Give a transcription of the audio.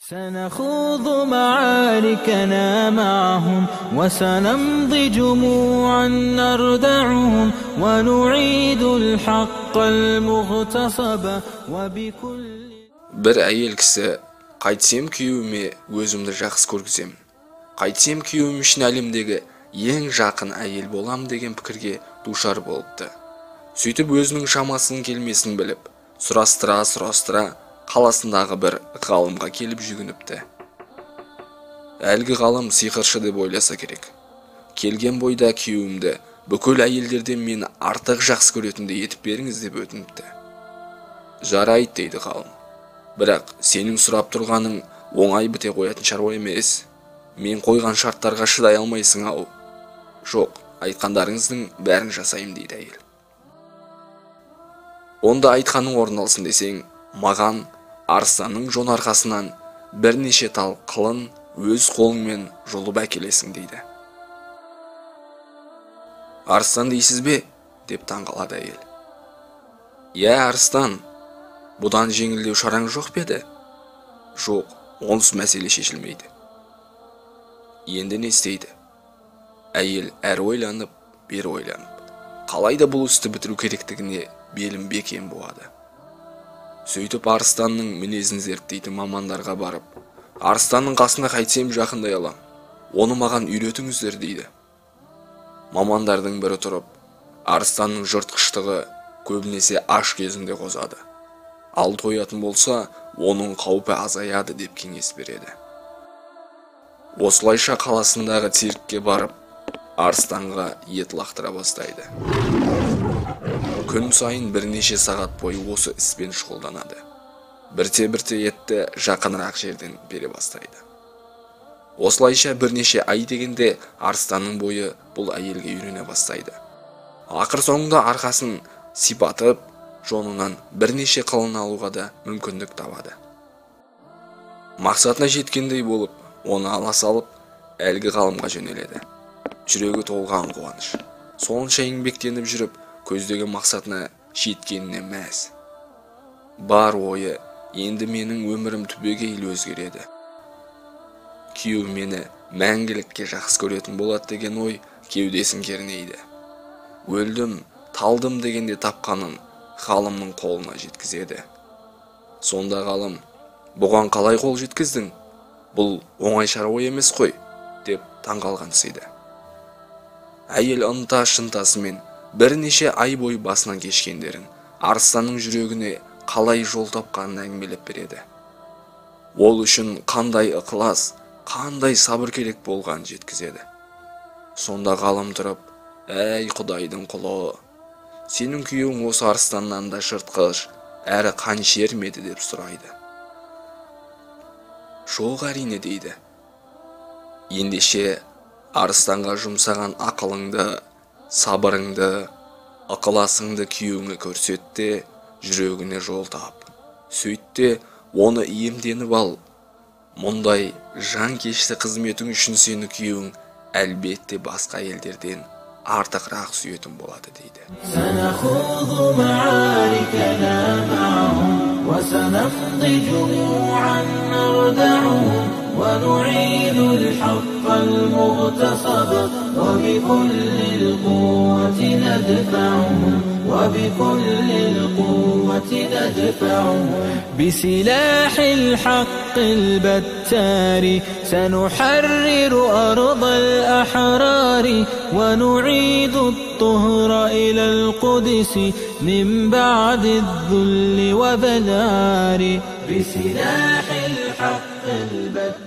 سنخوض معاركنا معهم وسنمضي جموعا نردعهم ونعيد الحق المغتصب وبكل. Бір әйел кісі қайтсем күйеуіме өзімді жақсы көргіземін, қайтсем күйеуім үшін әлемдегі ең жақын әйел болам деген пікірге душар болыпты. Сөйтіп өзінің шамасының келмесін біліп, сұрастыра-сұрастыра қаласындағы бір ғалымға келіп жүгініпті. Әлгі ғалым сиқыршы деп ойласа керек. Келген бойда күйеуімді бүкіл әйелдерден мені артық жақсы көретіндей етіп беріңіз деп өтініпті. Жарайды, дейді ғалым. Бірақ сенің сұрап тұрғаның оңай біте қоятын шаруа емес. Мен қойған шарттарға шыдай алмайсың ау. Жоқ, айтқандарыңыздың бәрін жасаймын, дейді әйел. Онда айтқаның орындалсын десең, маған арыстанның жон арқасынан бірнеше тал қылын өз қолыңмен жұлып әкелесің, дейді. Арыстан дейсіз бе? Деп таң қалады әйел. Иә, арыстан. Бұдан жеңілдеу шараң жоқ па еді? Жоқ, онсыз мәселе шешілмейді. Енді не істейді? Әйел әрі ойланып, бері ойланып, қалайда бұл істі бітіру керектігіне белін бекем буады. Сөйтіп арыстанның мінезін зерттейтін мамандарға барып, арыстанның қасына қайтсем жақындай алам, оны маған үйретіңіздер, дейді. Мамандардың бірі тұрып, арыстанның жыртқыштығы көбінесе аш кезінде қозады. Ал тоятын болса, оның қаупі азаяды деп кеңес береді. Осылайша қаласындағы циркке барып, арыстанға ет лақтыра бастайды. Күн сайын бірнеше сағат бойы осы іспен шұғылданады. Бірте-бірте етті жақынырақ жерден бере бастайды. Осылайша бірнеше ай дегенде арыстанның бойы бұл әйелге үйрене бастайды. Ақыр соңында арқасын сипатып, жонынан бірнеше қылын алуға да мүмкіндік табады. Мақсатына жеткендей болып, оны ала салып, әлгі ғалымға жөнеледі. Жүрегі толған қуаныш. Сонша еңбектеніп жүріп, көздеген мақсатына жеткеніне мәз. Бар ойы, енді менің өмірім түбегейлі өзгереді. Күйеуім мені мәңгілікке жақсы көретін болады деген ой кеудесін кернейді. Өлдім, талдым дегенде тапқанын ғалымның қолына жеткізеді. Сонда ғалым, бұған қалай қол жеткіздің? Бұл оңай шаруа емес қой, деп таңғалғансиды. Әйел ынта-шынтасымен бірнеше ай бойы басынан кешкендерін, арыстанның жүрегіне қалай жол тапқанын әңгімелеп береді. Ол үшін қандай ықылас, қандай сабыр керек болғанын жеткізеді. Сонда ғалым тұрып, әй Құдайдың құлы, сенің күйеуің осы арыстаннан да жыртқыш, әрі қанішер ме еді деп сұрайды. Жоқ, әрине, дейді. Ендеше арыстанға жұмсаған ақылыңды, сабырыңды, ықыласыңды күйеуіңе көрсет те, жүрегіне жол тап. Сөйт те, оны иемденіп ал. Мұндай жанкешті қызметің үшін сені күйеуің әлбетте басқа әйелдерден артығырақ сүйетін болады, дейді. سنخوض معاركنا معهم وسنمضي جموعا نردعهم ونعيد الحق المغتصب وبكل القوة ندفعهم وبكل القوة ندفعهم بسلاح الحق البتار سنحرر أرض الأحرار ونعيد الطهر إلى القدس من بعد الذل وبدار بسلاح الحق البتار.